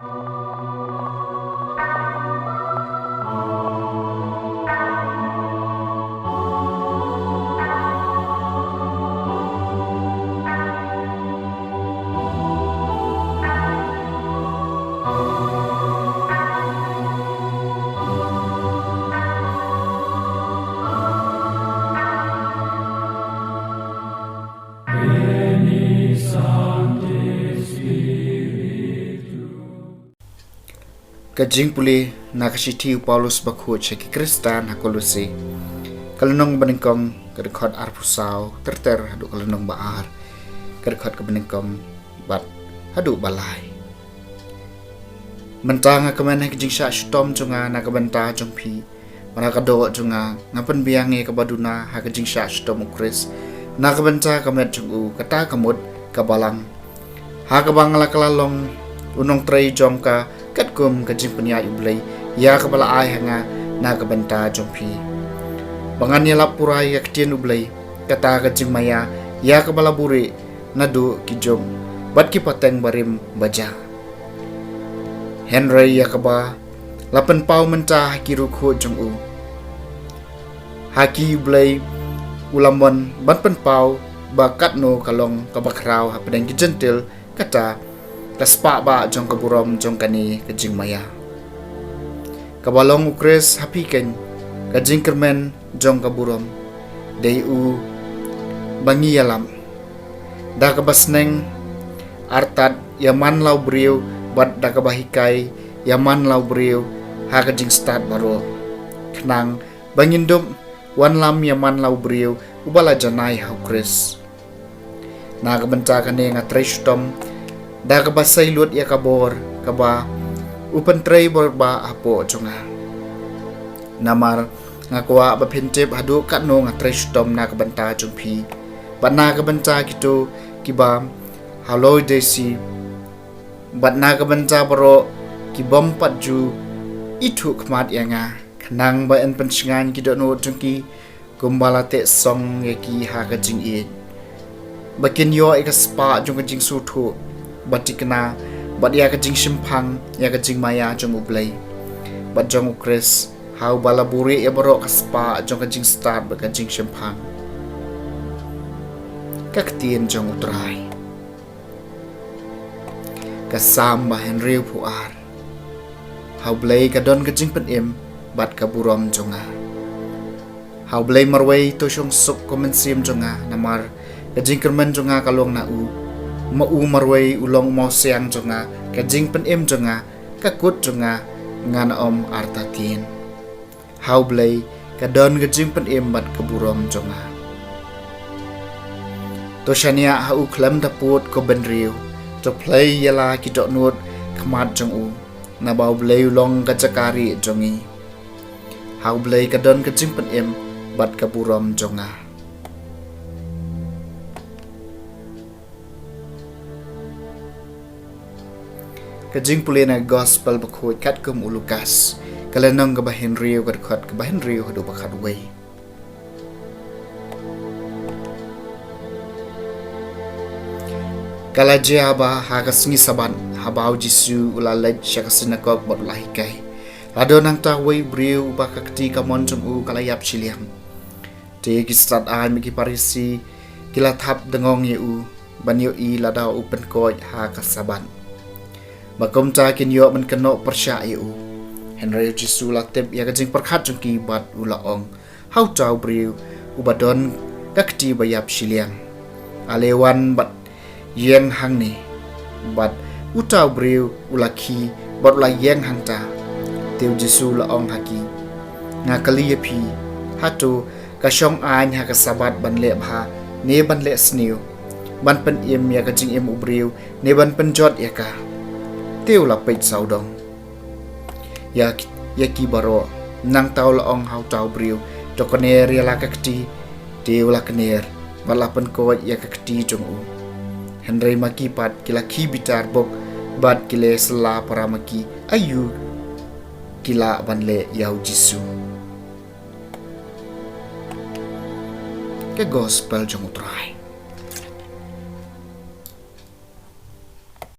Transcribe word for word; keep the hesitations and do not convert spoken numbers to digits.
Ka jingpule na ka shithi u Paulus bakhuid sha ki Khristan ha Kolose. Ka lynnong banyngkong, ka dkhot arphew saw ter ter haduh ka lynnong ba ar, ka dkhot ka banyngkong bad haduh ba lai. Mynta nga kmen ha ka jingshah shitom jong nga na ka bynta jong phi, bad ha ka doh jong nga nga pynbiang ïa kaba duna ha ka jingshah shitom u Khrist na ka bynta ka met jong u, kata ka mut ka balang, ha kaba nga la kylla long u nongtrei jong ka katkum ka jingpynïaid u Blei ïa kaba la ai ha nga na ka bynta jong phi, ba ngan ïalap pura ïa ka ktien u Blei, kata ka jingmaïa ïa kaba la buhrieh naduh ki juk bad ki pateng barim ba jia. Hynrei ïa kaba la pynpaw mynta ha ki riewkhuid jong u, ha ki u Blei u la mon ban pynpaw ba katno ka long kaba khraw hapdeng ki Jentil, kata ka spah bah jong ka burom jong kane ka jingmaïa, kaba long u Khrist ha phi keiñ, ka jingkyrmen jong ka burom. Dei u ba ngi ïalap da kaba sneng artat ïa man la u briew, bad da kaba hikai ïa man la u briew ha ka jingstad baroh, khnang ba ngin dup wanlam ïa man la u briew uba la janai ha u Khrist. Na ka bynta kane nga trei shitom da kaba sei lut ïa ka bor kaba u pyntrei bor bah hapoh jong nga. Namar nga kwah ba phin tip haduh katno nga trei shitom na ka bynta jong phi, bad na ka bynta kito kiba ha Laodicea, bad na ka bynta baroh ki bym pat ju ithuh khmat ïa nga, khnang ba yn pynshngaiñ ki dohnud jong ki kumba la teh song ïa ki ha ka jingïeit, ba kin ïoh ïa ka spah jong ka jingsngewthuh ba thikna, bad ïa ka jingshemphang ïa ka jingmaïa jong u Blei bad jong u Khrist, ha uba la buhrieh ïa baroh ka spah jong ka jingstad bad ka jingshemphang. Ka ktien jong u Trai. Ka Salm ba hynriewphew ar. Ha u Blei ka don ka jingpynim bad ka burom jong nga. Ha u Blei marwei to shong suk ka mynsiem jong nga, namar ka jingkyrmen jong nga ka long na u. Ma u marwei u long u mawsiang jong nga, ka jingpynim jong nga, ka kut jong nga, ngan ym artatien. Ha u Blei ka don ka jingpynim bad ka burom jong nga. To shaniah ha u khlem da pud ko bynriew, to plie ïa la ki dohnud khmat jong u, naba u Blei u long ka jaka rieh jong ngi. Ha u Blei ka don ka jingpynim bad ka burom jong nga. Ka jingpule na ka Gospel bakhuid katkum u Lukas, ka lynnong kaba hynriew, ka dkhot kaba hynriew haduh ba khatwei. Ka la jia ba ha ka sngi Sabbath, haba u Jisu u la leit sha ka synagog bad u la hikai, la don hangta uwei u briew uba ka kti kamon jong u ka la ïap shiliang. Te ki stad aiñ bad ki Pharisi ki la thap dngong ïa u ban ïohi lada u pynkoit ha ka Sabbath, ba kumta kin ïoh ban kynnoh pyrshah ïa u. Hynrei u Jisu u la tip ïa ka jingpyrkhat jong ki bad u la ong ha uta u briew uba don ka kti ba ïap shiliang, ale wan bad ïeng hangne. Bad uta u briew u la khie bad u la ïeng hangta. Te u Jisu u la ong ha ki, nga kylli ïa phi, hato ka shong aiñ ha ka Sabbath ban leh bha ne ban leh sniew, ban pynim ïa ka jingim u briew ne ban pynjot ïa ka? Te u la peit sawdong ïa ki, ïa ki baroh. Nangta u la ong ha uta u briew, to kner ïa la ka kti. Te u la kner bad la pynkoit ïa ka kti jong u. Hynrei ma ki pat ki la khie bitar bok bad ki la sylla para ma ki aïu ki lah ban leh ïa u Jisu. Ka Gospel jong u Trai.